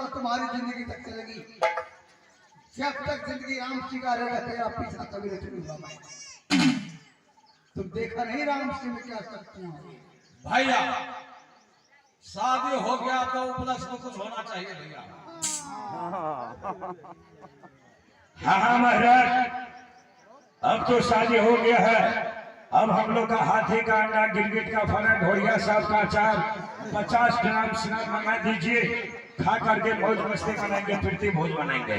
मित्रता तुम्हारी जिंदगी तक चलेगी। जब तक जिंदगी राम सिंह का रहेगा तेरा पीछा कभी नहीं छोड़ूंगा मैं। तुम देखा नहीं राम सिंह में क्या शक्तियां हैं। भैया, शादी हो गया तो उपलक्ष्य में कुछ होना चाहिए भैया। हाँ हाँ महाराज, अब तो शादी हो गया है। अब हम लोग का हाथी का अंडा, गिरगिट का फला, ढोरिया साहब का अचार, 50 ग्राम शराब मंगा दीजिए, खा करके मौज मस्ती मनाएंगे, प्रीति भोज मनाएंगे।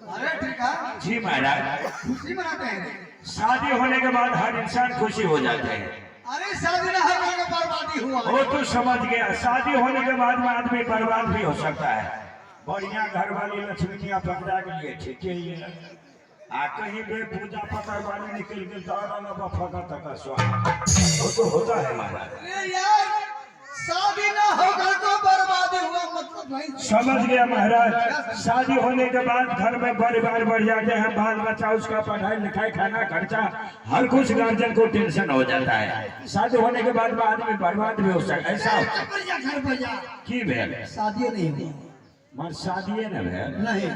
अरे ठीक है। जी महाराज। खुशी मनाते हैं। शादी होने के बाद हर इंसान खुशी हो जाते हैं। अरे, शादी ना होने के बर्बादी हुआ। वो तो समझ गया, शादी होने के बाद में आदमी बर्बाद भी हो सकता है। बढ़िया घर वाली लक्ष्मी मियाँ पकड़ा के लिए ठीक ही है, आ कहीं बे पूजा पकड़ वाली निकल गई तो फका तक वो तो होता है महाराज। अरे यार, शादी ना होकर तो बर्बादी हुआ मतलब नहीं। समझ गया महाराज, शादी होने के बाद घर में परिवार बढ़ जाते हैं, बाल बच्चा, उसका पढ़ाई लिखाई, खाना, खर्चा, हर कुछ गार्जियन को टेंशन हो जाता है। शादी होने के बाद में आदमी बर्बाद भी हो सकता है, ऐसा घर पर जा, घर पर जा। की भेल? शादी नहीं हुई। मर शादीए न भेल? नहीं।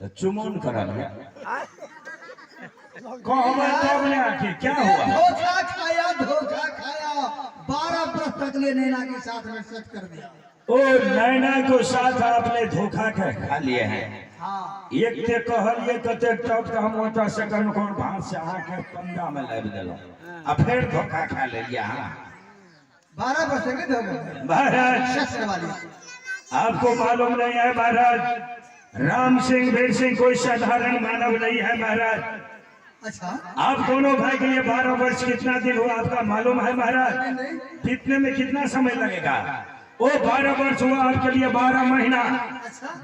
तो चुमौन करल है कहबै तब ने, आखिर क्या हुआ? धोखा खाया, धोखा खाया। 12 वर्ष तक ले नैना के साथ में सेट कर दिया। ओ, नैना को साथ आपने धोखा के खा लिए हैं? हाँ। एक ते कहलिए कतेक तब तऽ हम ओतऽ से कन कोन भात से अहाँके पंडा में लाबि देलहुँ आ फेर धोखा खा लेलियै अहाँ। 12 वर्ष तक धोखा। महाराज, सेक्स वाली। आपको मालूम नहीं है महाराज, राम सिंह वीर सिंह कोई साधारण मानव नहीं है महाराज। अच्छा। आप दोनों भाई के लिए 12 वर्ष कितना दिन हुआ, आपका मालूम है महाराज? नहीं। बीतने में कितना समय लगेगा? वो 12 वर्ष हुआ आपके लिए 12 महीना,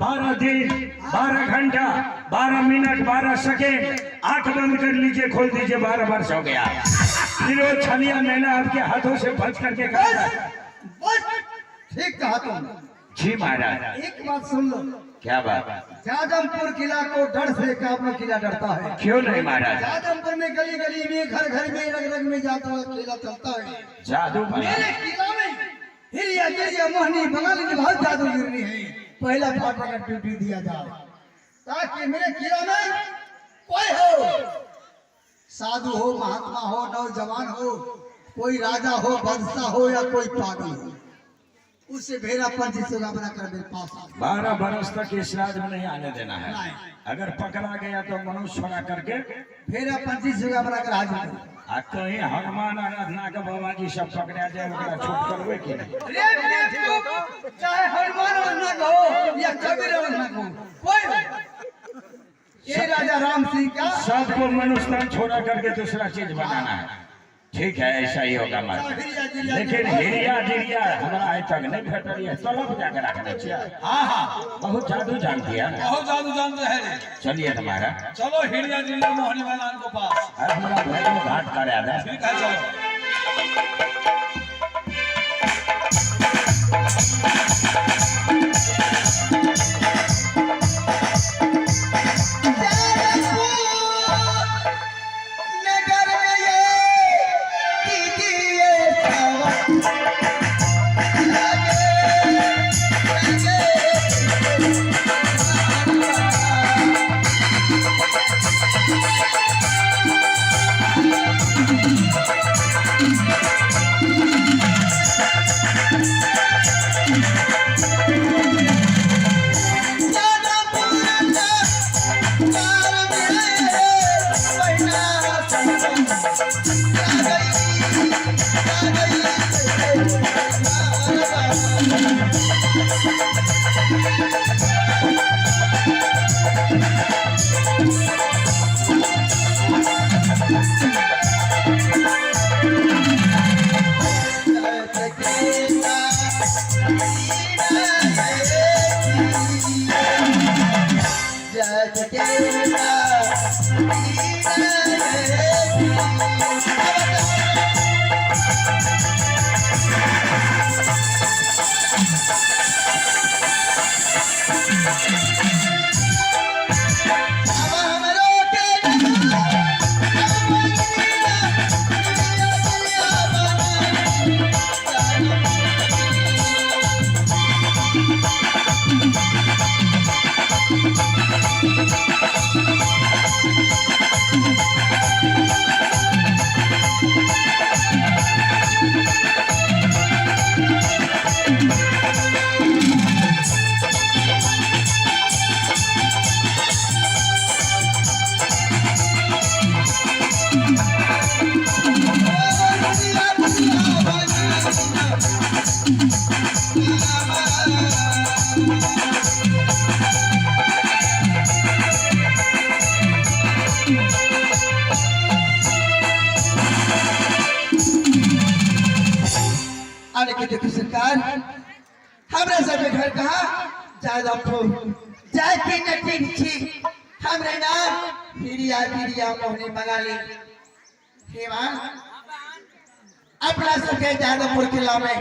12 दिन, 12 घंटा, 12 मिनट, 12 सेकेंड। आंख बंद कर लीजिए, खोल दीजिए, 12 वर्ष हो गया। फिर वो छलिया नैना आपके हाथों से बच करके बस। खाता। बस, ठीक कहा तुमने। जी महाराज। एक बात सुन लो। क्या बात? जादमपुर किला को डर से काबू किला डरता है। क्यों नहीं महाराज? जादमपुर में गली गली में, घर घर में, रग रग में जाता हुआ किला चलता है। जादू भला। मेरे किला में हिरिया गिरिया मोहनी बंगाली की बहुत जादू गिरनी है। पहला फाटक का ड्यूटी दिया जाए ताकि मेरे किला में कोई हो, साधु हो, महात्मा हो, नौजवान हो, कोई राजा हो, बादशाह हो या कोई पागल हो, उसे भेरा पंछी सुगा बनाकर मेरे पास आ। 12 बरस तक इस राज में नहीं आने देना है। नहीं। अगर पकड़ा गया तो मनुष्य छोड़ा करके भेरा पंछी सुगा बनाकर हाजिर करो। आ कहीं हनुमान आराधना के बाबा जी सब पकड़ा जाए, ओकरा छूट करबै कि नहीं? अरे बेवकूफ, चाहे हनुमान आराधना हो या कबीर आराधना हो, कोई हो, ये राजा राम सिंह का सबको मनुष्य छोड़ा करके दूसरा चीज बनाना है। ठीक है, ऐसा ही होगा महाराज, लेकिन हिरिया जिरिया हमरा आइ तक नहीं भेटल है, तलब जाके रखने छियै। हाँ हाँ बहुत जादू जानती है। बहुत जादू जानते हैं। चलिए तुम्हारा। चलो हिरिया जिरिया मोहनी मैदान को पास। अरे, हमरा भैरव घाट करा दे। ठीक है, चलो। नगर में ये कीजिए सेवा। लगे, लगे, घर कहाँ? जादवपुर। जाय के नटीन छी। हमरे नाम हिरिया बिरिया मोहनी बंगाली। श्रीमान अपना सबके जादवपुर किला में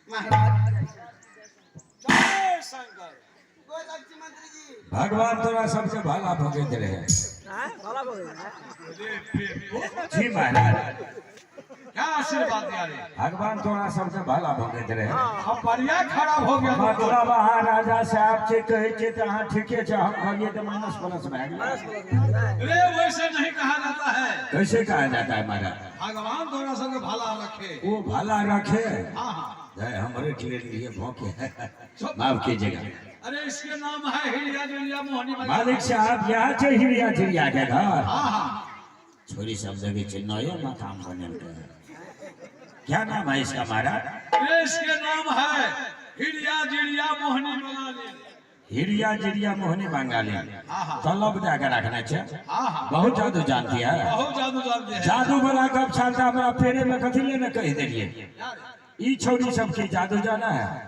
महाराज जय शंकर। भगवान तोरा सबसे भला भगैत रहे। जी महाराज। क्या आशीर्वाद दिया रे? भगवान तोरा सबसे भला भगैत रहे। हम बढ़िया खराब हो गया। मतलब अहाँ राजा साहब छै कहै छै तऽ अहाँ ठीके छै, हम कहलियै तऽ माइनस प्लस भए गेल। रे, वैसे नहीं कहा जाता है। कैसे कहा जाता है महाराज? भगवान तोरा सबके भला रखे। वो भला रखे। हाँ हाँ। है, हमरे ट्रेन लिए भौंके, माफ कीजिएगा। अरे, इसके नाम है हिरिया जिरिया मोहनी बंगाली। मालिक साहब, यहाँ छै हिरिया झिरिया के घर? हाँ हाँ। छोरी सब जगह छै, नये मकान बनेलकै। क्या नाम है इसका महाराज? रे, इसके नाम है हिरिया जिरिया मोहनी बंगाली। हिरिया जिरिया मोहनी बंगाली। हाँ हाँ। तलब दे के रखने छै। हाँ हाँ। बहुत जादू जानती है। बहुत जादू जानते हैं। जादू वाला गप छाल तऽ हमरा पेरे में कथी लेने कहि देलियै? ई छौरी सब की जादू जाना है?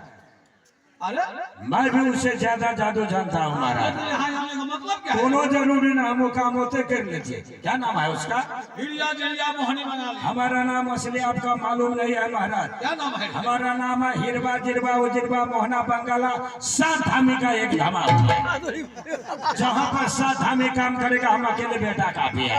अरे, मैं भी उससे ज्यादा जादू जानता हूँ महाराज। तो यहाँ आने का मतलब क्या है? कोनो जरूरी ना, हम वो काम होते कर लेते। क्या नाम है उसका? हिरिया जिरिया मोहनी बंगाली। हमारा नाम असली आपका मालूम नहीं है महाराज। क्या नाम है? हमारा नाम है हिरवा जिरवा उजिरवा मोहना बंगाला, सात धामी का एक धामा। जहाँ पर सात धामी काम करेगा, हम अकेले बेटा काफी है।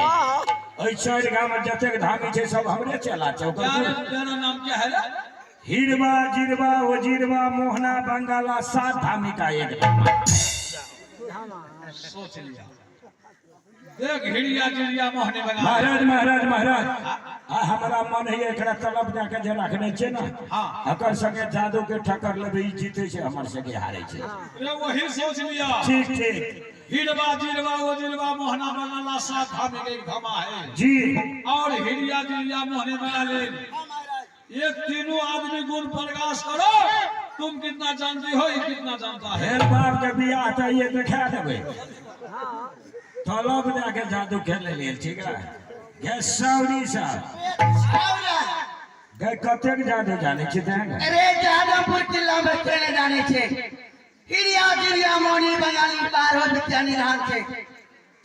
एहि चारि गाम में जतेक धामी छै सब हमरे चला छै ओकर। क्या रे, तेरा नाम क्या है रे? हिरवा जिरवा उजिरवा मोहना बंगाला, सात धामी का एक धामा। सोच लिया, देख, हिरिया जिरिया मोहनी बंगाली। महाराज, महाराज, महाराज, आ हमरा मन है एकरा तलब जाके जे रखने छै ने, एकर संगे जादू के ठक्कर लेबै, ई जीते छै, हमर संगे हारे छै। रे, वही सोच लिया। ठीक ठीक। हिरवा जिरवा उजिरवा मोहना बंगाला, सात धामी का एक धामा है। जी। और हिरिया जिरिया मोहनी बंगाली, ये तीनों आदमी गुण प्रकाश करो। तुम कितना जानती हो, ये कितना जानता है। फेर बाप के बियाह तऽ ये देखा देबै। तलब जाके जादू खेले लेल ठीक है। गे सौरी साहब, गे कतेक जादू जानै छी तें ने? अरे, जादवपुर किला में चले जाने छे हिरिया जिरिया मोहनी बंगाली, बारह विद्या निधान छे।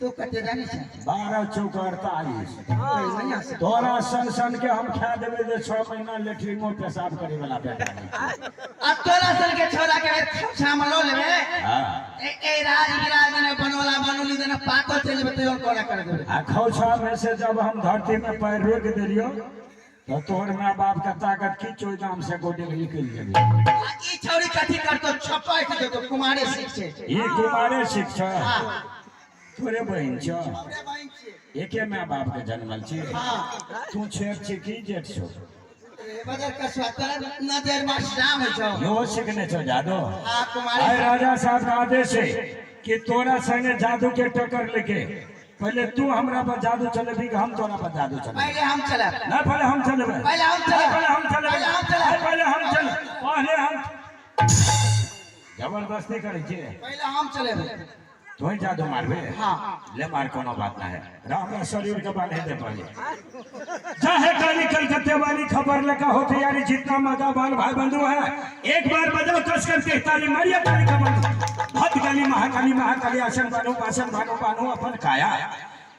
तू कते जाने छे? 12 चौक 48। ओहि महीना से। तोरा सन सन के हम खा देबै जे 6 महीना लेटरिंगो पेशाब करे वाला बेटा नहीं। आ तोरा सन के छोरा के छाम लो लेबे। हाँ। ए ए राज विराज ने बनोला बनोली देने पाको चल जेबे तो कोना कर देबे। आ खौछा में से जब हम धरती में पैर रोक देलियो तो तोहर माँ बाप के ताकत की चोइ दाम से गोटे निकलि जेबे। आ ई छौरी कथी करतो, छपाट देतो, कुमारे सीख छे। ई कुमारे शिक्षा? हाँ। तोरे बहिन छ? हमरे बहिन छियै। एके माँ बाप के जन्मल छी? हाँ। तू छेक छी की जेठ छौ? रे बदर कसवा, तोरा नजर में श्याम होइ छौ। यो सीखने छौ जादू? हाँ, कुमारे। आय राजा साहब का आदेश है कि तोरा संगे जादू के टक्कर लेके पहले तू हमरा पर जादू चलेबी कि हम तोरा पर जादू चलेबी? पहले हम चलब। ना, पहले हम चलेबै। पहले हम चलब। पहले हम चलेबै। पहले हम चलब। पहले हम चल, पहले हम जबरदस्ती करै छियै। पहले हम चलेबै। तोही जादू मारबे? हाँ। ले मार, कोनो बात ना है। हमरा शरीर के बांधे दे पहले। चाहे काली कलकत्ते वाली खबर लगा हो तैयारी, जितना मजा बाल भाई बंधु है, एक बार बजाओ कस करके ताली, मारिए ताली का बंधु। भद्रकाली महाकाली महाकाली, आसन बान्हू बासन बान्हू बान्हू अपन काया,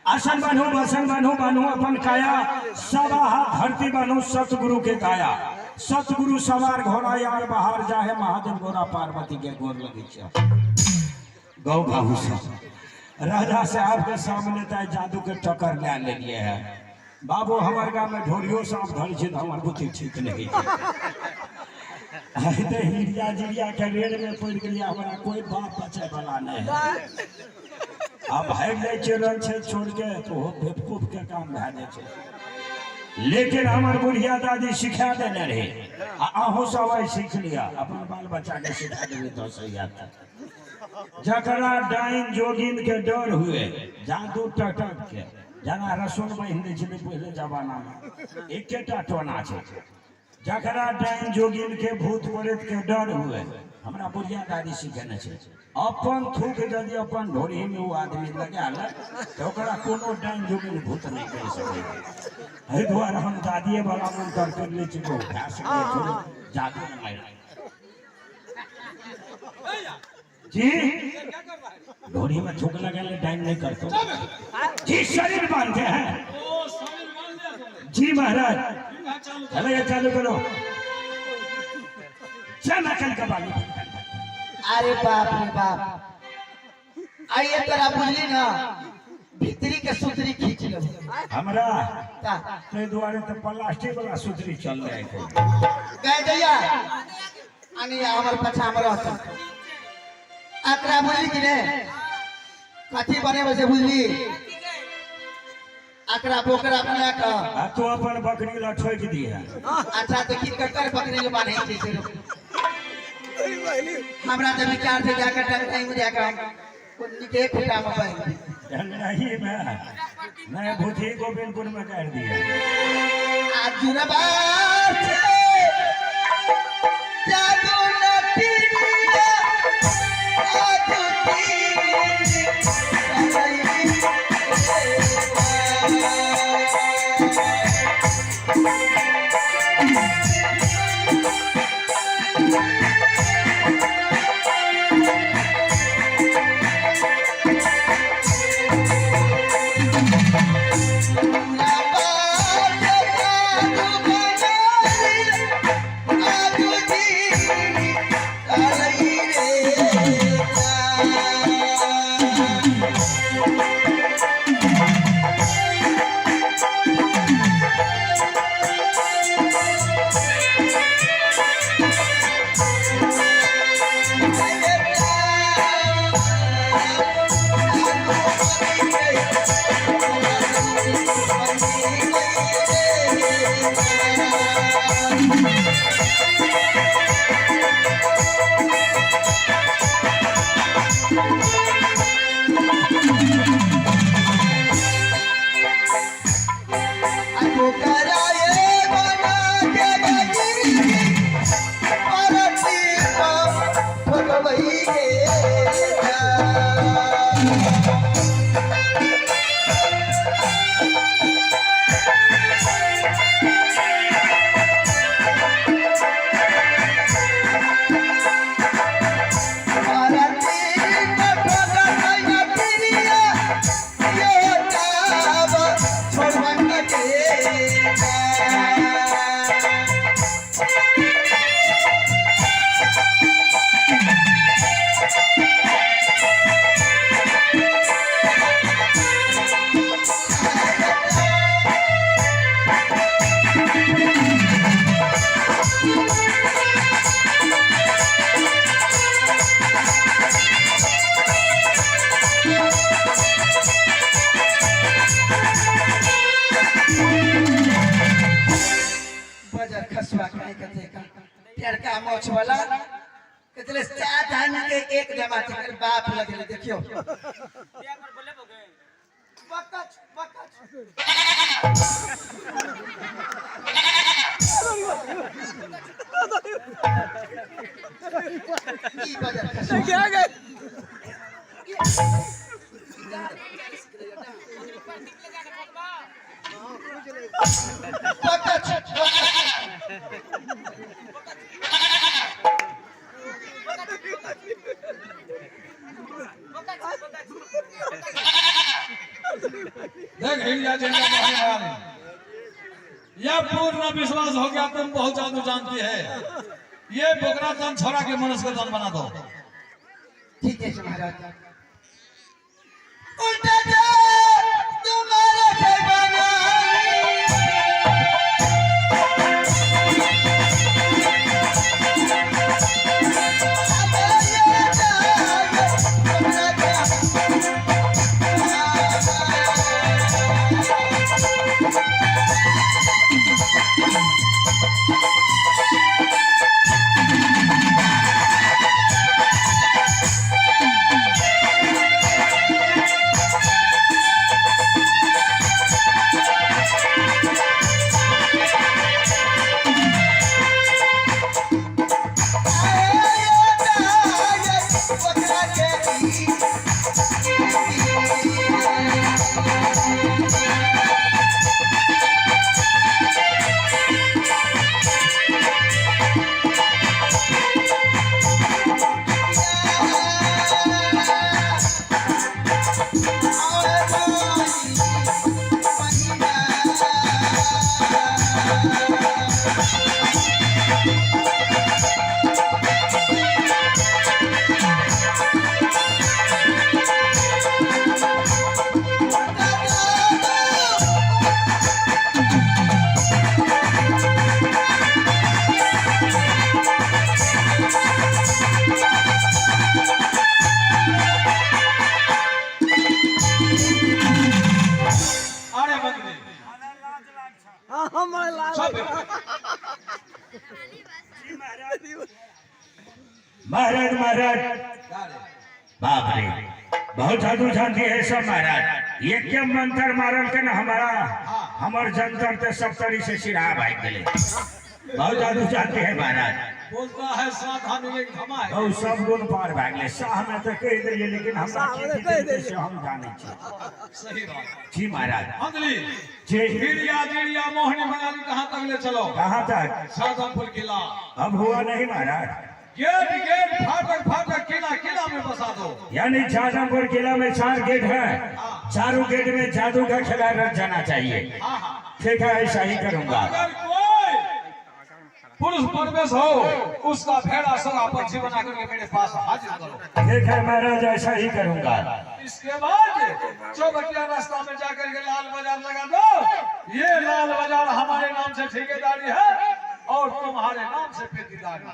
आसन बान्हू बासन बान्हू बान्हू अपन काया, सवा हाथ धरती बान्हू सतगुरु के काया, सतगुरु सवार घोड़ा यार बाहर जाहे महादेव गोरा पार्वती के गोर लगी छे। गौ बाबू साहब, राजा साहब के सामने तऽ जादू के टक्कर ले लेलिए है बाबू। हमर गाँव में ढोरियो सांप धरै छै तऽ हमर बुद्धि ठीक नहीं छै। आइ तऽ हिरिया जिरिया के रेड़ में पड़ि गेलियै, हमरा कोई बाप बचै वाला नहीं है। आ भागि जाइ छै रन छै छोड़ के तऽ ओहो बेवकूफ के काम भए जाइ छै। लेकिन हमर बुढ़िया दादी सिखा देने रहे आ अहूँ सब आइ सीख लिअ, अपन बाल बच्चा के सिखा देबै तऽ सही हेतै। जकरा डाइन जोगिन के डर हुए, जादू टटक के, जेना रसुन बान्हि दै छलै पहिले जमाना मे, एकेटा टोना छै। जकरा डाइन जोगिन के भूत प्रेत के डर हुए, हमरा बुढ़िया दादी सिखेने छै, अपन थूक यदि अपन ढोरी में ओ आदमी लगा ले तऽ ओकरा कोनो डाइन जोगिन भूत नहि करि सकै। एहि दुआरे हम दादिये वाला मंत्र कर लै छी, भए सकैए थोड़े जादू नहि मारि। जी घोड़ी में थूक लगा ले डाइन नहीं करते जी, शरीर बांधते हैं। ओ शरीर बांध लिया तुमने? जी महाराज। ठीक है, चालू करो। चलो ये चालू करो। चल अकल का बालू। अरे बाप रे बाप, आइए तोरा बुझली ना, भीतरी के सुतरी खींच लो। हमरा ता ते दुआरे तो प्लास्टिक वाला सुतरी चल रहे थे। गए दैया अनि हमर पछा हमर रहत। एकरा बुझली कि ने कथी बनेबै से बुझली? एकरा बोकरा बना के। आ तू अपन बकरी ला ठोक दिया। अच्छा तो की कटर बकरी के बांधे छै से हमरा तो विचार से जाकर टंगाई में जाकर हम निके खुटा में बांध दी। नहीं, मैं भूथी गोविंदपुर में कर दिया। आ जुरबा से जादू नटिया जादू बजर खसुआ कहीं कते का प्यारका मोछ वाला कितने सात आदमी के एक जमा थे बाप लगले देखियो। बकच बकच ई बजर खसुआ क्या गए? बकच देख हिरिया जिरिया मोहनी बंगाली, यह पूर्ण विश्वास हो गया तुम बहुत जादू जानती है। ये बोकरा तन छोड़ा के मनुष्य का तन बना दो। ठीक है महाराज। उल्टा जा तुम्हारा के बनाई महाराज महाराज, बाप रे, बहुत जादू जानती है सब महाराज। ये क्या मंत्र मारल के ना हमारा हमर जंतर ते सब तरी से सिरा भाग गेले। बहुत जादू जानती है महाराज। बोलता है सावधान एक धमा है। और सब गुण पार भागले। शाह में तो कह दिलिए, लेकिन हमरा की देलकै से हम जानै छी। सही बात। जी महाराज। अंजलि। जी। हिरिया जिरिया मोहनी बंगाली कहाँ तक ले चलो? कहाँ तक? शाहजहांपुर किला। अब हुआ नहीं महाराज। गेट गेट फाटक फाटक किला किला में बसा दो। यानी शाहजहांपुर किला में 4 गेट है, चारों गेट में जादू का खेला रच जाना चाहिए। हाँ हाँ। ठीक है, ऐसा ही करूंगा। अगर कोई पुरुष प्रवेश हो उसका भेड़ा सगा पक्षी बना करके मेरे पास हाजिर करो। ठीक है महाराज, ऐसा ही करूंगा। इसके बाद चौबटिया रास्ता में जाकर के लाल बाजार लगा दो। ये लाल बाजार हमारे नाम से ठेकेदारी है और तुम्हारे नाम से पेटीदारी।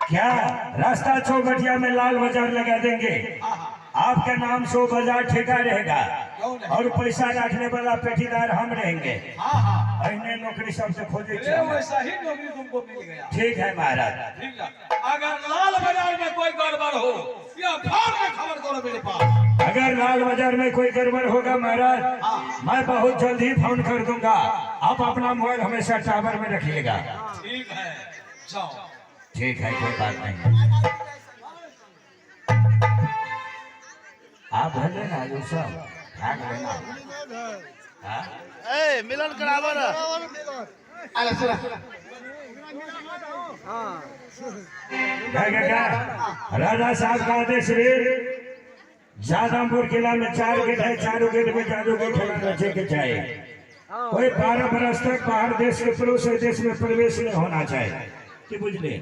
क्या रास्ता चौबटिया में लाल बाजार लगा देंगे? हाँ हाँ। आपके नाम से वो बाजार ठेका रहेगा क्यों नहीं? और पैसा रखने वाला पेटीदार हम रहेंगे। हाँ हाँ। अहिने नौकरी सबसे खोजे ये छी। वैसा ही नौकरी तुमको मिल गया। ठीक है महाराज। ठीक है। अगर लाल बाजार में कोई गड़बड़ हो या फाड़ में खबर करो मेरे पास। अगर लाल बाजार में कोई गड़बड़ होगा महाराज, मैं बहुत जल्द ही फोन कर दूंगा। आप अपना मोबाइल हमेशा टावर में रखिएगा। ठीक है, जाओ। ठीक है, कोई बात नहीं। आप भले ना जो सब भाग लेना। हाँ? ए मिलन कराबो ना। अरे सुन। क्या क्या क्या राजा साहब का आदेश रे, जादमपुर किला में 4 गेट है, चारों गेट में जादू के खेला रचे के चाहिए। कोई 12 बरस तक बाहर देश के पड़ोस देश में प्रवेश नहीं होना चाहिए। की बुझले?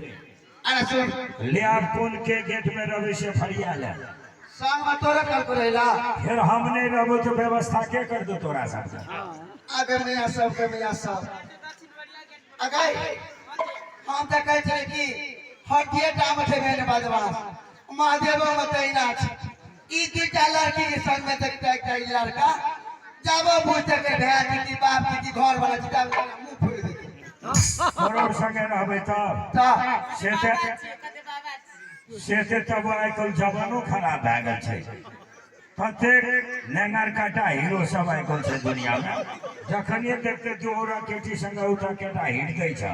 अरे सुन। ले आप कौन के गेट में रवि से फरिया ले। संग में तोरा कल को रहेला। फिर हम नहीं रहबो तो व्यवस्था के कर दो तोरा सबके। आगे मियाँ सब के मियाँ सब अगर हम तो कहै छै कि हटिए टा में छै मेन बदमाश महादेवो में तहिना छै। ई दूटा लड़की के संग में देखते एकटा ई लड़का जाबो बुझते के भैया जी की बाप जी की घर वाला जी ताबे मुंह फोड़ि देतै। तोरो संगे रहबै तब तऽ से ते तब आइ काल्हि जमानो खराब भए गेल छै। ततेक नेंगर काटा हीरो सब आइ काल्हि छै दुनिया में। जखनिए देखते दू औरा केटी संगे उठा केटा हिट दै छै।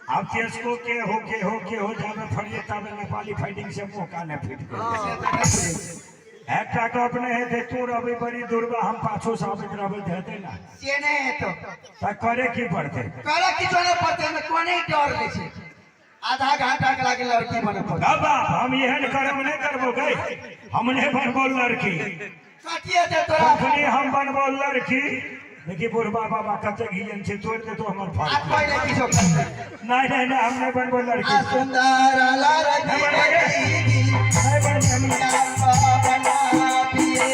आब तेजको के हो के हो के हो जाबे फरिये ताबे नेपाली फाइटिंग से मुंह काने फिट गेल। एकटा गप नहि हेतै, तू रहबै बड़ी दूरबा, हम पाछू से आबैत रहबै तऽ हेतै ना। से नहि हेतौ। तऽ करे की पड़तै? करऽ किछो नहि पड़तै, एहिमे कोनो डर नहि छै। आधा घंटा के लागे लड़की बनऽ पड़तै। बाबा हम एहन करम नहि करबो गई, हम नहि बनबो लड़की। कटिए दे तोरा। कखनी हम बनबो लड़की? देखी बुढ़बा बाबा कते घियन छै, तोड़ि देतो हमर आ फल। पहिले किछो करतै। नहीं नहीं नहीं, हम नहीं बनबो लड़की। आ सुंदर लड़की नहीं बनबो। नहीं बनबो हम। बना पिए।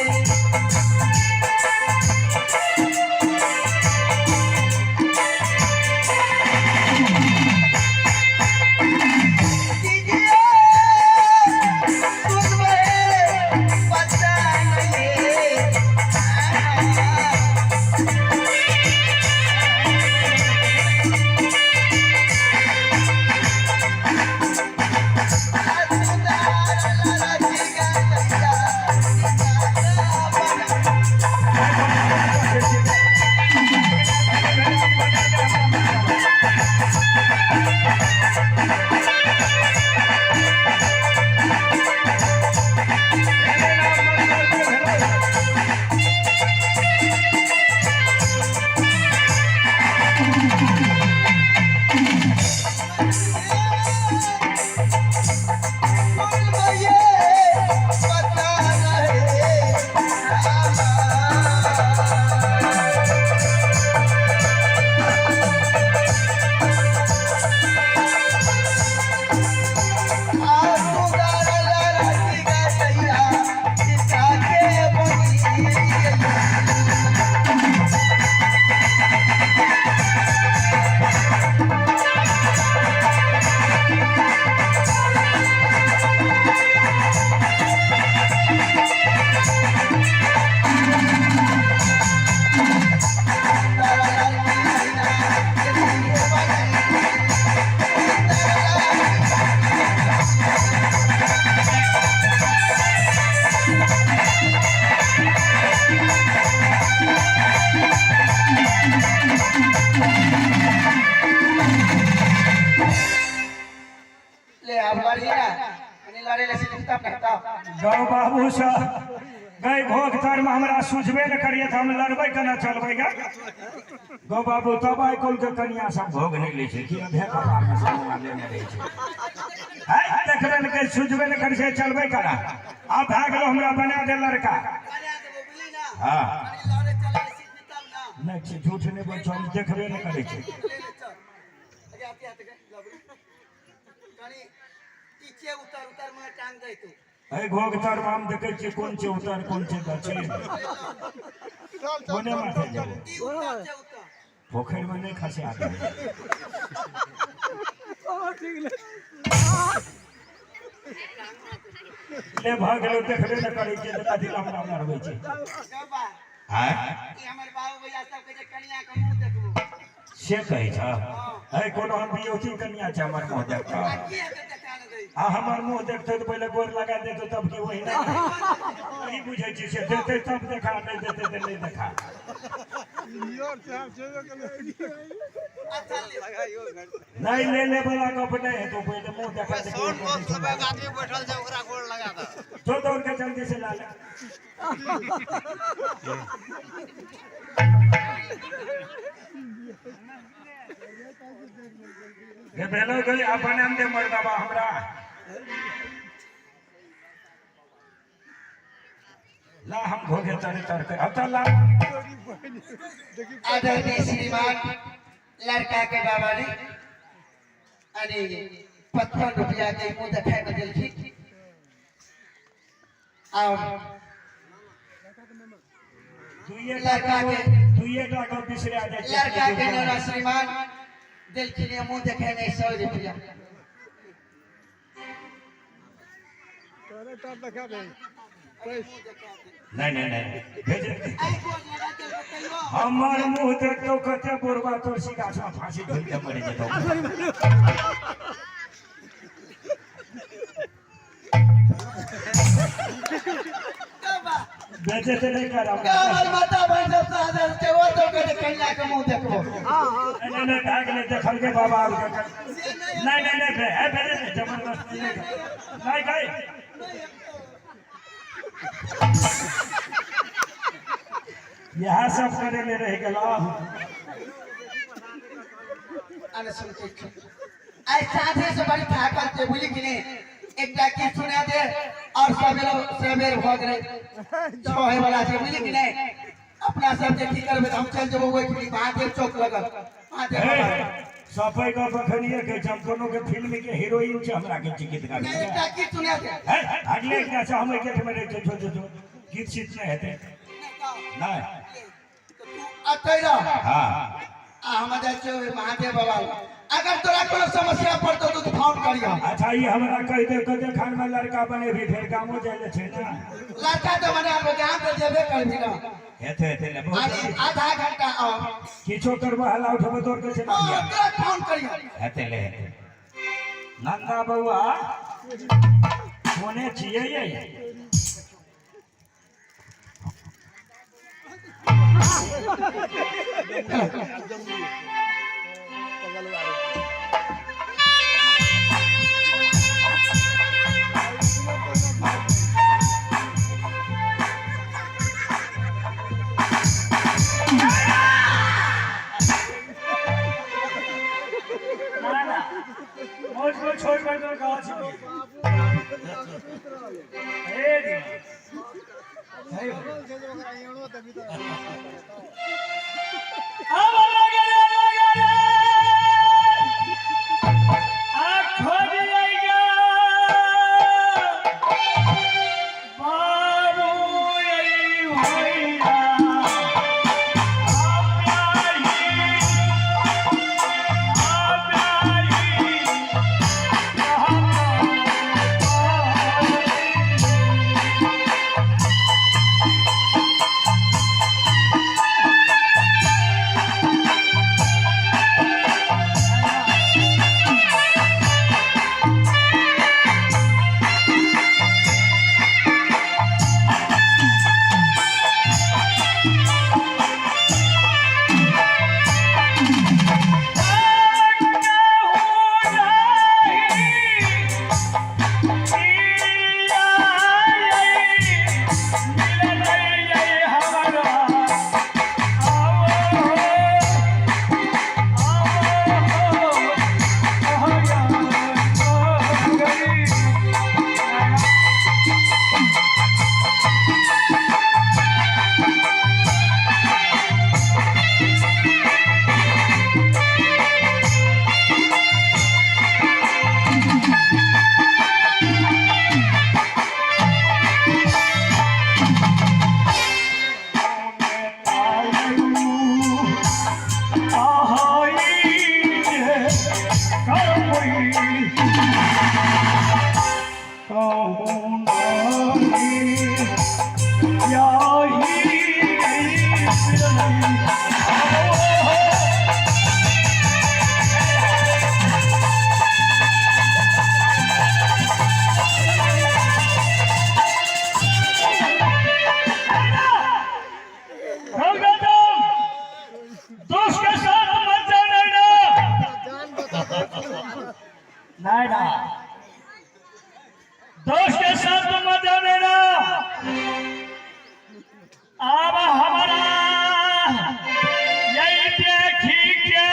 ले आब लड़िए ना कनी लड़े ले सिर्फ तब कहता। गौ बाबू सा गई घोघ तर में हमरा सुझबे न करिए तऽ हम लड़बै केना चलबै गे। गौ बाबू तब आइ काल्हि के कनिया सब भोग नहि लै छै कि अधे कपार में सब लेने रहै छै। है देखबे ने करै, सुझबे ने करै छै, चलबै केना? आब भए गेलो, हमरा बना दे लड़का। बना देबो, बुझली ना? हाँ। कनी लड़े चले ले सिर्फ तब ना। नहि छै, झूठ नहि बोल छौ, हम देखबे नहि करै छै। ले ले चल अगे आते आते गए लबड़ी कनी पीछे उतर उतर में टांग दे तू। एहि घोघ तर मे हम देखै छियै कोन छै उतर, कोन छै दक्षिण, कोने माथे जेबै। ई उतर छै उतर। पोखरि मे नहि खसा देबै। ले भऽ गेलो, देखबे नहि करै छियै तऽ कथी लए हमरा मरबै छै? गबा। आँय? ई हमर बाबू भैया सब कहै छै कनिया के मुंह देखबो। से कहै छ? है कोनो हम बियौती कनिया छै हमर मुँह देखतौ? आ की हेतै देखा ने दै। आ हमर मुँह देखतौ तऽ पहिले गोर लगा देतौ तब की। ओहिना नहीं बुझै छी से देतै तब देखा, नहि देतै तऽ नहि देखा। अच्छा ले। नहीं ले ले वाला गप नहीं हेतौ, पहिले मुँह देखा दे। साउंड बॉक्स लगा के आदमी बैठल छै, ओकरा गोड़ लगा दे। जो दौड़ के जल्दी से ला ले। गे भेलो गई, अपन हम दे मर्दबा हमरा ला, हम घोघे तरे तर के अब तो ला। आदरणीय श्रीमान लड़का के बाबा जी अरे 55 रुपया के मुंह देखाय में देलखिन और दुइये लड़का के दुइये टा के बिसरा जाइ छै। लड़का के नौरा श्रीमान देलखिन ये मुंह देखाय में 100 रुपया। नहीं नहीं नहीं, भेजे। हमर मुंह देखतो कते बुढ़बा तुलसी गाछ में फांसी झूल के मरि जेतौ। बेचे से नहीं करब। हमर माता बहन सब सादर छै, ओ तो कहते कन्या के मुंह देखबो। नहीं नहीं नहीं, भए गेलै, देखल के बाबा आब के। नहीं नहीं नहीं, है भेजे नहीं, जबरदस्ती नहीं नहीं गई। इएह सब करे ले रहि गेल। अरे सुन के आइ साँझे से बड़ी थाकल छै, बुझली कि नहीं? एकटा गीत सुना दे और सवेर सवेर भऽ गेलै, 6 होय वाला छै, बुझली कि नहीं? अपना सब जे की करबै तऽ हम चलि जेबो ओहिठाम महादेव चौक लगल महादेव बाबा। सफाई गप अखनिये कहै छै, हम कोनो के फिल्म के हीरोइन छै हमरा के गीत गाबै। नहीं, एकटा गीत सुना दे। है अगले एकटा छै, हम एके ठमा रहै छै। जो जो जो गीत सीत नहि हेतै। नहीं। तऽ तू अतै रह। हाँ। आ हम जाइ छियै ओहि महादेव बाबा लग। अगर तोरा कोनो समस्या पड़तौ तऽ तू फोन करिह। अच्छा, ई हमरा कहि दे कते खान में लड़का बनेबी, फेर गामो जाइ ले छै ना। लड़का तऽ बना लेबै, गाम तऽ जेबे करबी ना। हेतै हेतै ले बहुत। अरे आधा घंटा और। किछो करबो हल्ला उठबो दौड़ के चलि हाँ, आबियै। तोरा फोन करिह। हेतै ले हेतै। नंदा बौआ कोने छियै यै? मौज को छोड़ कर तो कहाँ छी हे दिमाग। अब लगे रे लगे रे आ खोजिएगा बाबू यही भैया आप आई आप आई। कहूँ नहीं याही दोस्त के साथ मत जाना नैना, दोस्त के साथ मत जाना। अब हमारा यही देखी के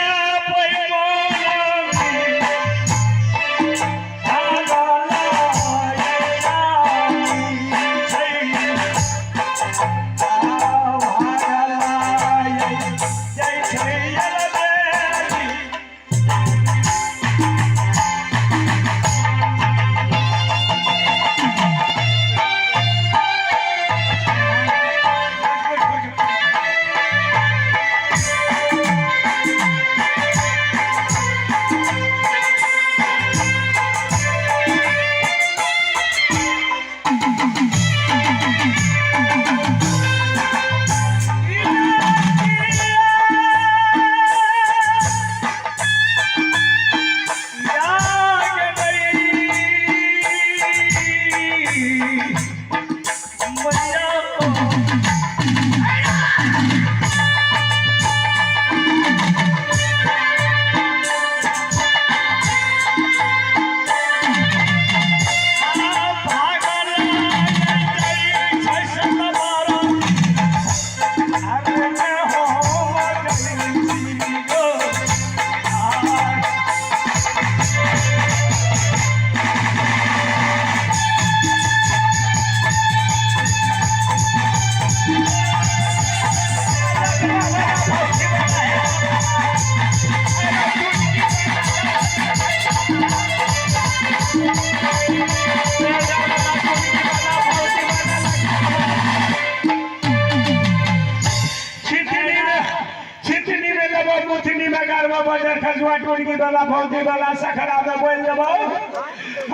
छितनी में लेबो, मुथनी में गारबो, बजर खजुआ टुनकी वाला भौजी वाला सखरा में बोल देबो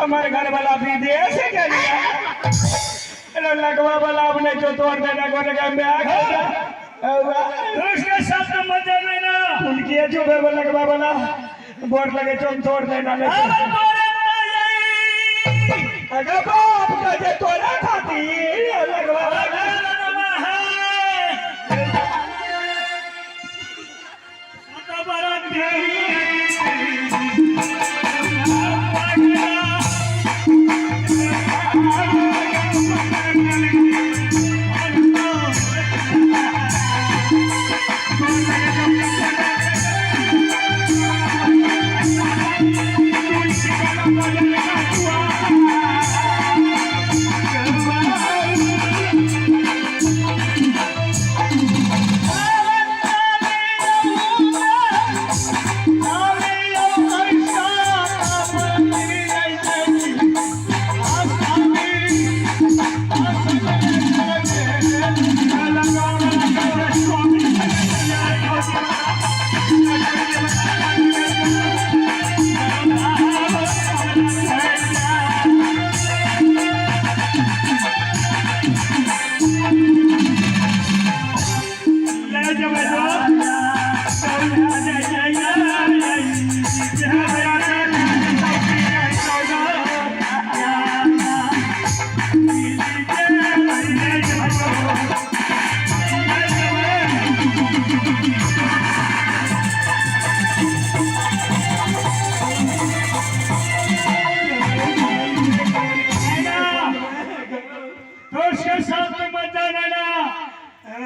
हमर घर वाला विदेश गेलिया। लगवा वाला अब नहीं जो तोड़ देना गोने के में आ गया। दोस्त के साथ मत जाना। उनकी जो लगवा वाला बोर्ड लगे चोम तोड़ देना। अगर बाप का जे तोरा खाती लगवा वाला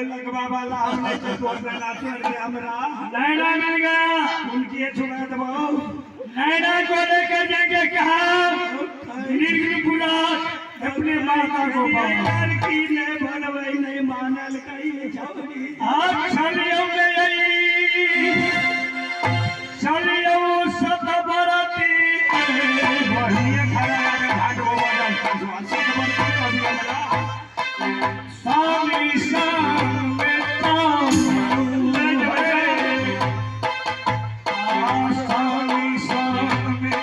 लगवा वाला हम नहीं तो तोड़ देना छोड़ दे हमरा। नैना मिल गया, उनकी छुड़ा दबो। नैना को लेकर जाएंगे कहा निर्गुणपुरा अपने माता को पास। की ने भलवई नहीं मानल कई छौरी। आज चलियो गई चलियो सतबरती बढ़िया खड़ा लगे घाट वो बदल सतबरती कभी हमरा स्वामी संग में स्वामी संग में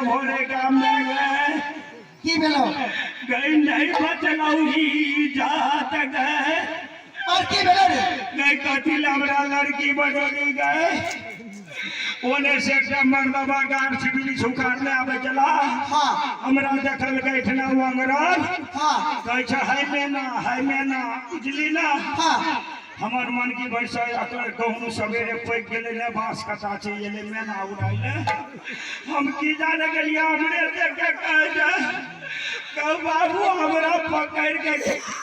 भोरे गाम में गए। की भेलो? गई नहीं बचलौ जात गए। और की भेलो रे? गई कथी ला हमरा लड़की बजोली गए, ओने से एकटा मर्दबा गाछ वृक्ष उखाड़ने आबै छला। हमरा देखल गैठना अंगरल। कहै छै है मेना, है मेना, बुझली ना? हमर मन की भैंस अकर गहूँ सवेरे पकि गेलै ने, बाँस कटा छै एलै मेना उड़ाइले। हम की जाने गेलियै, हमरे देख के कहै छै, कहू बाबू हमरा पकड़ि के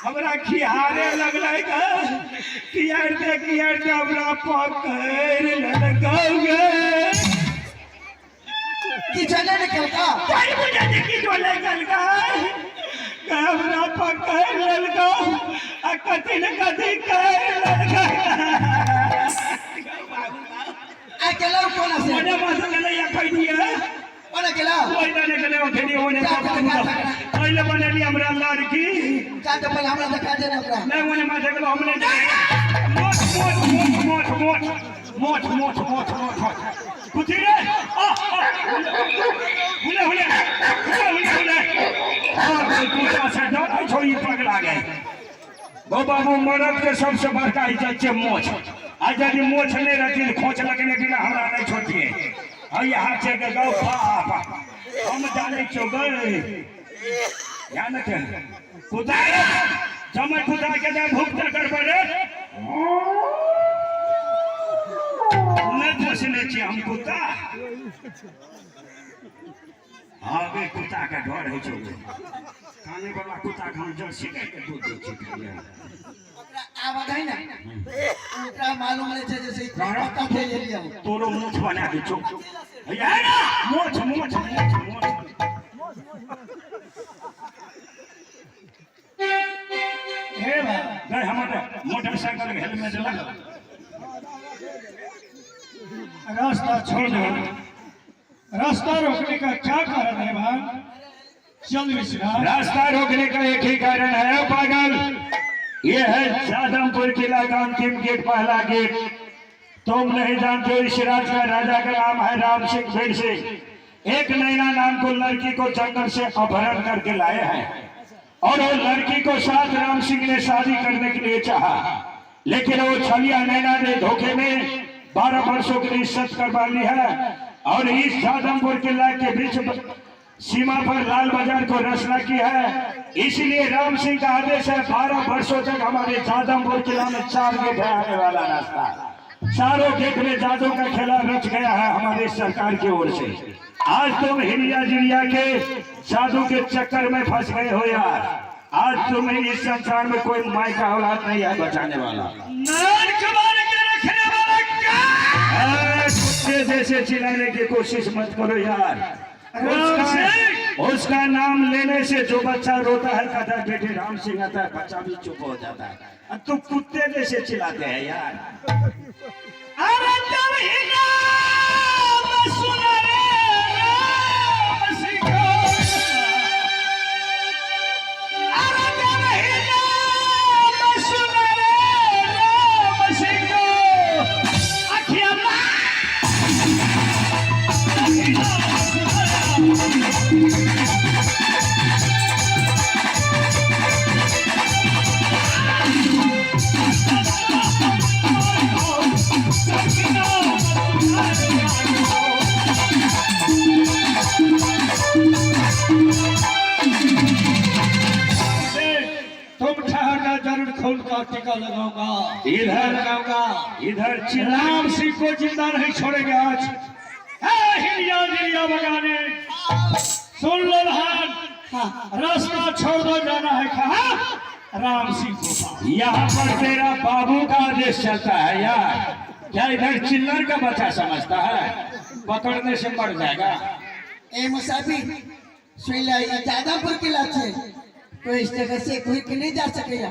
हमरा खिहारे लगलै गे, खिहारते खिहारते हमरा पकड़ि लेलकौ गे। किछो नहि ने केलका? कोई बुझे छै किछो नहि केलकै, हमरा पकड़ि लेलकौ आ कथी ने कथी करि लेलकै। आ गेलौ कोना से? ओने माथ गेलै या कहि दिए। कोना गेलौ? ओहि दने गेलै, ओखनी ओने। जा, जा, जा, जा। पहिले बनेली हमरा लड़की। जा तऽ पहिले हमरा देखा दे ने ओकरा। नहि, ओने माथे गेलो, हम नहि। मोट मोट मोट मोट मोट मोट मोट मोट मोट कुथी रे? आ आ हुले हुले हुले हुले हुले। और कोई कुत्ता से डरै छौ ई पगला गे? गो बाबू, मरद के सबसे बड़का इज्जत छै मोछ। आ यदि मोछ नहीं रहती, खोच लगने बिना हमरा नहीं छोड़तिए। आ हाथ से के गौ बाप, हम जाने छौ गए ध्यान के कुत्ता रे, जमै कुत्ता के जा भुगता करबै रे। नहि पोसने छियै हम कुत्ता। हाँ बे, कुत्ता के डर होइ छौ। काने वाला कुत्ता के हम जर्सी गाय के दूध दै छियै खाइले। ओकरा आवाज है ने, ओकरा मालूम रहै छै जैसे पत्ता फैल गेलियै। तोरो मोछ बना दै छौ। हैया ना, मोछ मोछ मोछ मोछ। हे भाई। गए हमर मोटरसाइकिल के हेलमेट लगा। रास्ता छोड़ दो। रास्ता रोकने का क्या कारण है भाई? चल विश्राम। रास्ता रोकने का एक ही कारण है ओ पागल, ये है जादमपुर किला का अंतिम गेट, पहला गेट। तुम नहीं जानते हो, इस राज्य का राजा का नाम है राम सिंह भीड़ सिंह। एक नैना नाम को लड़की को जंगल से अपहरण करके लाए हैं और वो लड़की को साथ राम सिंह ने शादी करने के लिए चाहा, लेकिन वो छलिया नैना ने धोखे में 12 वर्षों के लिए सत करवा ली है और इस जादमपुर किला के बीच सीमा पर लाल बाजार को रचना की है। इसलिए राम सिंह का आदेश है, 12 वर्षों तक हमारे जादमपुर किला में चार गेट है आने वाला रास्ता। चारों गेट में जादू का खेला रच गया है हमारे सरकार की ओर से। आज तुम हिरिया जिरिया के जादू के चक्कर में फंस गए हो यार। आज तुम्हें इस संसार में कोई माई का औलाद नहीं है बचाने वाला। नरक मार के रखने वाला क्या? अरे, कुत्ते जैसे चिल्लाने की कोशिश मत करो यार। उसका नाम लेने से जो बच्चा रोता है, कहता है बेटे राम सिंह आता है, बच्चा भी चुप हो जाता है। अब तू कुत्ते जैसे चिल्लाते हैं यार। अरे तुम ही नाम सुना रे राम सिंह, अरे तुम ही नाम सुना रे राम सिंह, अखियां। तुम ठहरना, जरूर खून का टीका लगाऊंगा। इधर लगाऊंगा। इधर चिल्ला। राम सिंह को जिंदा नहीं छोड़ेंगे आज। है हिलिया जिलिया बगाने, सुन लो धान, रास्ता छोड़ दो, जाना है कहा राम सिंह को पास। यहाँ पर तेरा बाबू का आदेश चलता है यार। क्या इधर चिल्लर का बच्चा समझता है? पकड़ने से मर जाएगा। ए मुसाफिर, सुन ले, ई जादमपुर किला छै, तो इस जगह से घुर के नहीं जा सकेगा,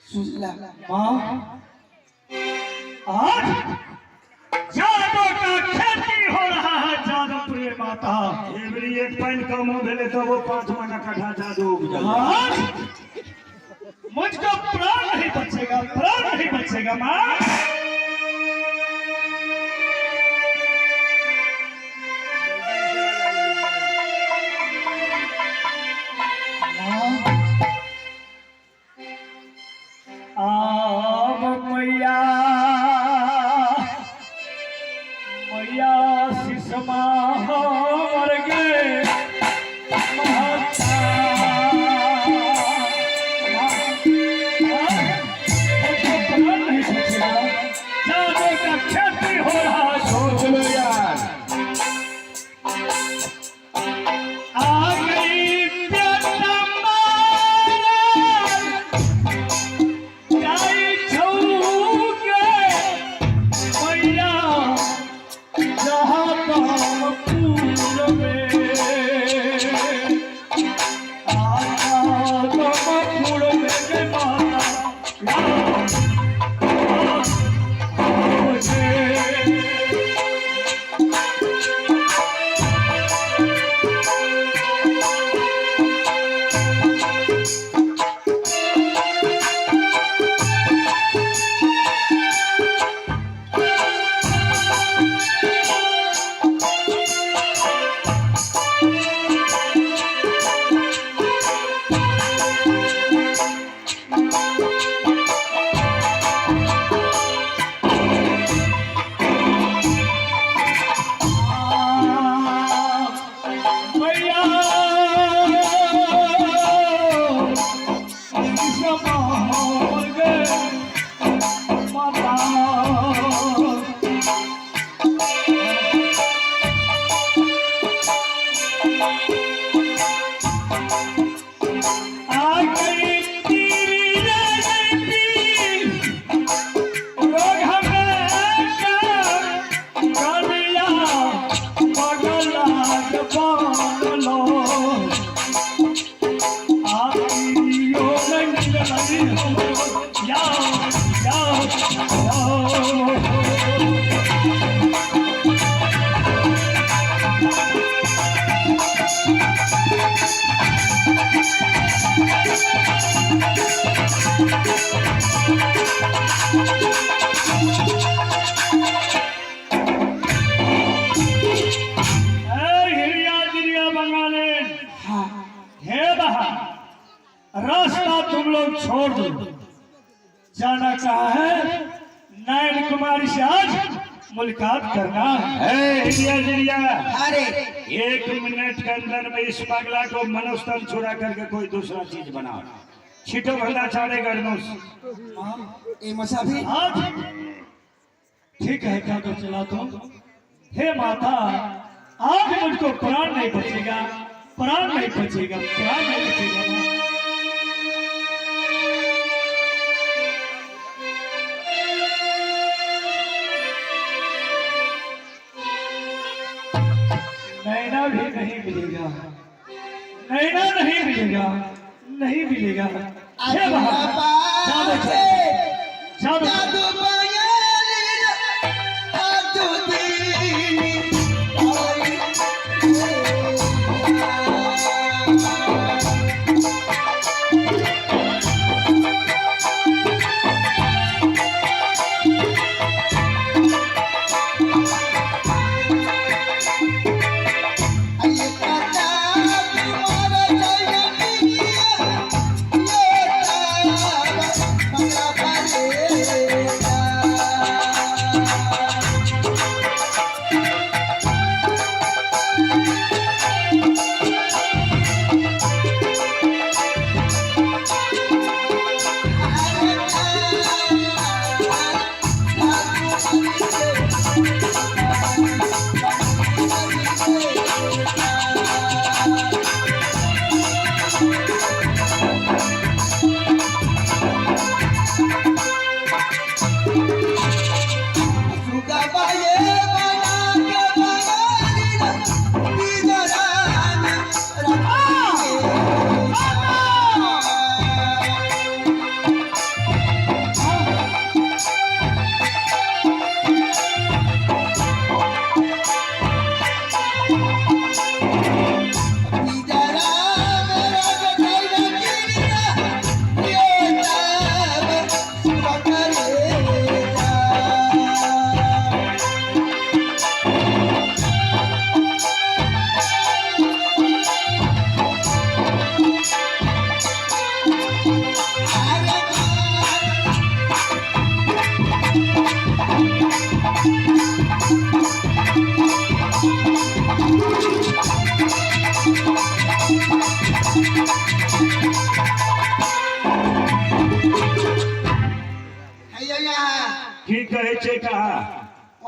सुन ला। माँ, आज जादू का खेती हो रहा है जादवपुरी माता। एवरी एक पानि कम हो भेले तो वो 5 महीना कट्ठा जादू उपजल। आज मुझको प्राण नहीं बचेगा, प्राण नहीं बचेगा माँ। आब मैया मैया सिसमा हमर गे महता। मुझको प्राण नहीं बचेगा, जादू का खेती हो रहा है। सोच लो यार। आ गई बेटा मारा जाई छौके मैया जहाँ तमपुर में आजा तमपुर में गे माता या मुझे। मैया गे माता। आ गई तेरी रणनीति, रोग हमें कलिया पगला पालो आइयो रंग हो या या या। हिरिया जिरिया बंगाले हे बहा, रास्ता तुम लोग छोड़ दो। जाना कहा है? नयन कुमारी से आज मुलाकात करना है। है हिरिया जिरिया, अरे 1 मिनट के अंदर में इस पगला को मनोस्तन छुड़ा करके कोई दूसरा चीज बनाओ। छिटो भंडा चाड़े गर्नोस। ए मुसाफिर आज ठीक है क्या तो चला तुम। हे माता, आज मुझको प्राण नहीं बचेगा, प्राण नहीं बचेगा, प्राण नहीं बचेगा माँ। नैना भी नहीं मिलेगा, नैना नहीं मिलेगा, नहीं मिलेगा। हे बाबा, जादू जादू जादू बयाली जादू दीनी Yeah.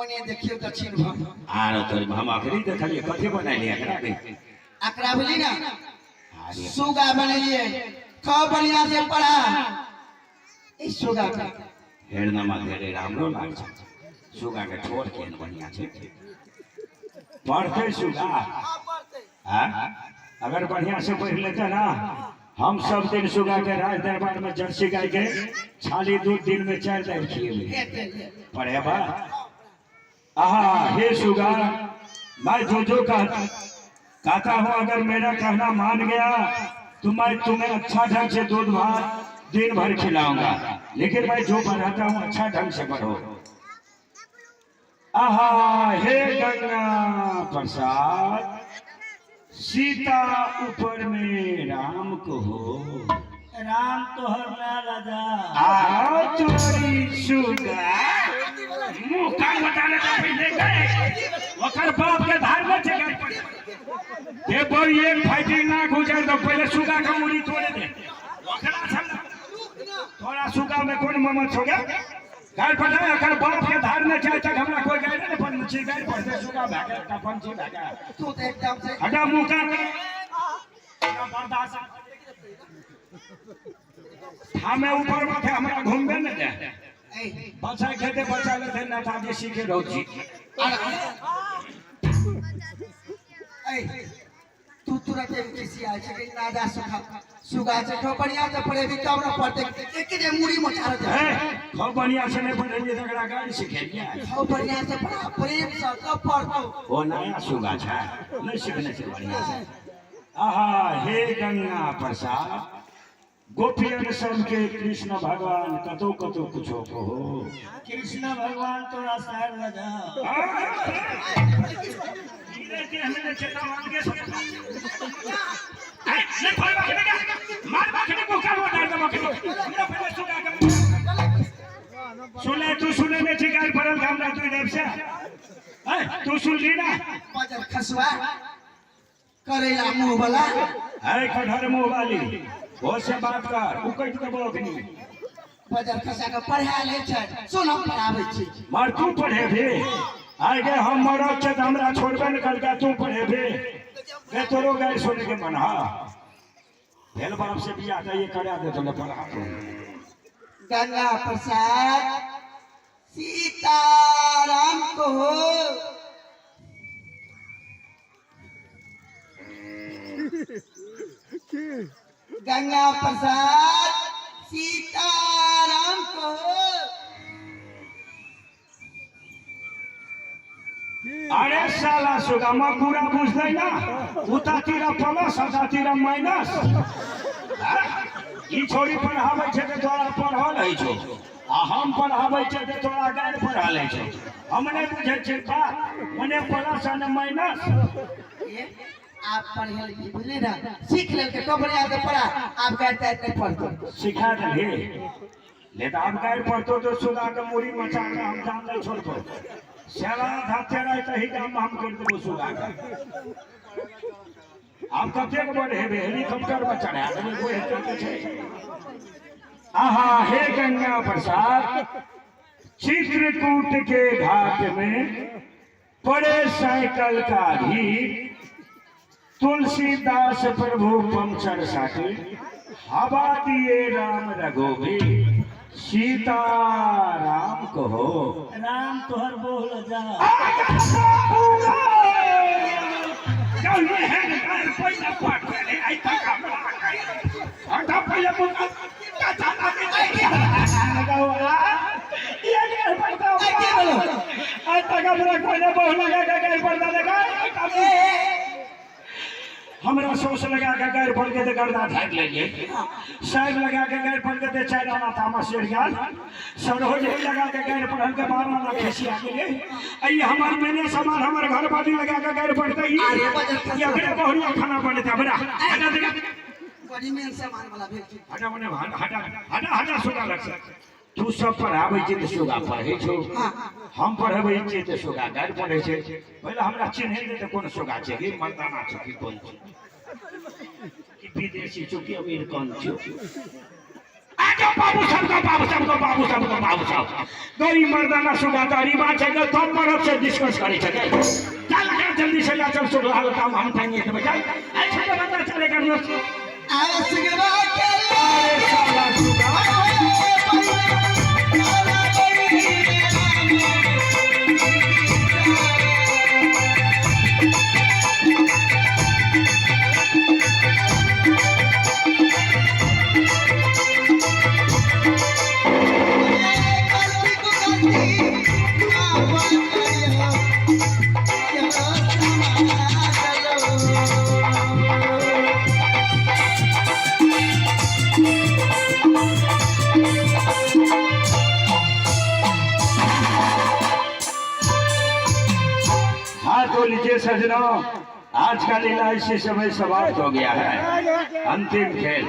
ओने देखियो दक्षिण भर। आरो तोरी हम अखनी देखलिए कथी बनेलिए एकरा के? एकरा बोली ना अरे सुगा बनेलिए, खूब बढ़िया से पढ़ा ई सुगा के। हेरनामा धेरै राम्रो लाग्छ। सुगा के ठोर केहन बढ़िया छै। पढ़तै सुगा? हाँ? अगर बढ़िया से पढ़ लेते ना, हम सब दिन सुगा के राज दरबार में जर्सी गाय के छाली दूध दिन में 4 दार खिएबै। हेतै। पढ़ेबा? आहा हे सुगा, मैं जो जो कहता हूँ अगर मेरा कहना मान गया तो मैं तुम्हें अच्छा ढंग से दूध भात दिन भर खिलाऊंगा, लेकिन मैं जो पढ़ाता हूँ अच्छा ढंग से पढ़ो। आहा हे गंगा प्रसाद, सीता ऊपर में राम को हो, राम तोहर माय राजा। आ तोरी सुगा मुंह कान बताने का पहले गए ओकर बाप के धार में छे गए दे बोल एक फाइटिंग ना गुजर दो, पहले सुगा का मुड़ी तोड़े दे। ओकरा छल तोरा सुगा में कौन ममत हो गया गाय पर जाए, अगर बाप के धार में जाए तक हमरा कोई गाय नहीं पर छी गाय पर से सुगा भागे का पंछी भागे। तू तो एकदम से हटा मुंह कान बर्दाश्त हमें ऊपर माथे हमरा घूमबे न दे। ए बच्चा खेते बच्चा लेते नेताजी सीखे रहो जी। ए तू तुरंत एक किसी आए छै नादा सुखा सुगा छै, खूब बढ़िया से पढ़ेबी तब न पढ़ते, एक जे मुड़ी मोचार दे। ए खूब बढ़िया से नहीं पढ़ेलिए तकरा गाड़ी सिखेलिए। खूब बढ़िया से पढ़ा प्रेम से तब पढ़तो। ओ नया सुगा छै नहीं सीखने छै बढ़िया से। आहा हे गंगा प्रसाद, गोपियन सबके कृष्ण भगवान कतो कतो कुछो कहो। कृष्ण भगवान तोरा सार राजा। सुने तू सुने नहीं ठीक है पढ़ल हमरा तू देव से तू सुन ली ना। बजर खसवा करेला मुंह वाला है कठहर मुंह वाली वो से बात कर उ कटि देबो अखनी। बजर खसा के पढ़ा ले छै, सुन हम पढ़ाबै छी। मार तू पढ़ेबे आइ गे हम मरब छै तऽ हमरा छोड़बे न करता, तू पढ़ेबे गे तोरो गाय सुने के मन हा भेल बाप से बियाह तऽ ये करा दे तो पढ़ा तू। गंगा प्रसाद सीताराम को हो, गंगा प्रसाद सीताराम को हो। अरे साला सुगामा पूरा बुझलै ना, उता तीरा प्लस उता तीरा माइनस। ई छोरी पढ़ाबै छै तऽ तोरा पढ़ल होइ छौ आ हम पढ़ाबै छै तऽ तोरा गारि पढ़ल होइ छौ। हम नहि बुझै छियै बात, ओने प्लस आ ने माइनस। आप पढ़े लिखे बुझली ना, सीख लेलकै खूब बढ़िया से पढ़ा, आप कहते हैं नहीं पढ़तो। सिखा देलही ले तऽ आब गारि पढ़तो तो सुगा के मुड़ी मचा के हम जान नहि छोड़तो। सेवा धाते रहे तही काम हम कर देबो सुगा के। आब कतेक बड़ हेबे हेलीकॉप्टर में चढ़ा देबै कोई हेतै तऽ छै। आहा हे गंगा प्रसाद, चित्रकूट के घाट में पड़े साइकिल का भीड़, तुलसीदास प्रभु पंचर साटी, हवा दिए राम रघुबीर, सीता राम कहो। राम तोहर बोल जा। हमरा सोस लगा के गारि पड़ के गर्दा झाड़ि लेलियै, साइड लगा के गारि पड़ के 4 आना तामा सेर गेल, सरोज लगा के गारि पढ़ल के 12 आना खिसिया गेलै। ई हमर मैंने सामान हमर घर बाजी लगा के गारि पड़तै, ई अपने बहुरिया खाना बनतै हमरा। हटा दे बड़ी मेन सामान वाला भेल छै। हटा मने हटा हटा हटा सुगा लग से। तू सब पढ़ाबै छी तऽ सुगा पढ़ै छौ, हम पढ़बै छियै तऽ सुगा गारि पढ़ै छै। पहिले हमरा चिन्है दे तऽ कोन सुगा छै, कि मर्दाना छै कि कोन छै, कि विदेशी छौ कि अमेरिकन छौ। आजो बाबू बाबू साहब का, बाबू साहब का, बाबू साहब का, बाबू साहब। गरीब मर्दाना सुगाता रिवाज है, तब मरद से डिस्कस करे छे। चल कर जल्दी से ला चल, सुगा काम हम ठंगे के चल। ऐसे तो बंदा चले कर लो। अरे सुगवा के अरे साला सुगा। हाँ तो लीजिए सजनों, आज का लीला इसी समय समाप्त हो गया है। अंतिम खेल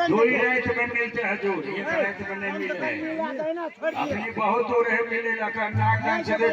दो ही रात में मिलते हैं हजूर, एक रात में नहीं मिलते। अपनी बहुत दूर है मिलेगा नाक से।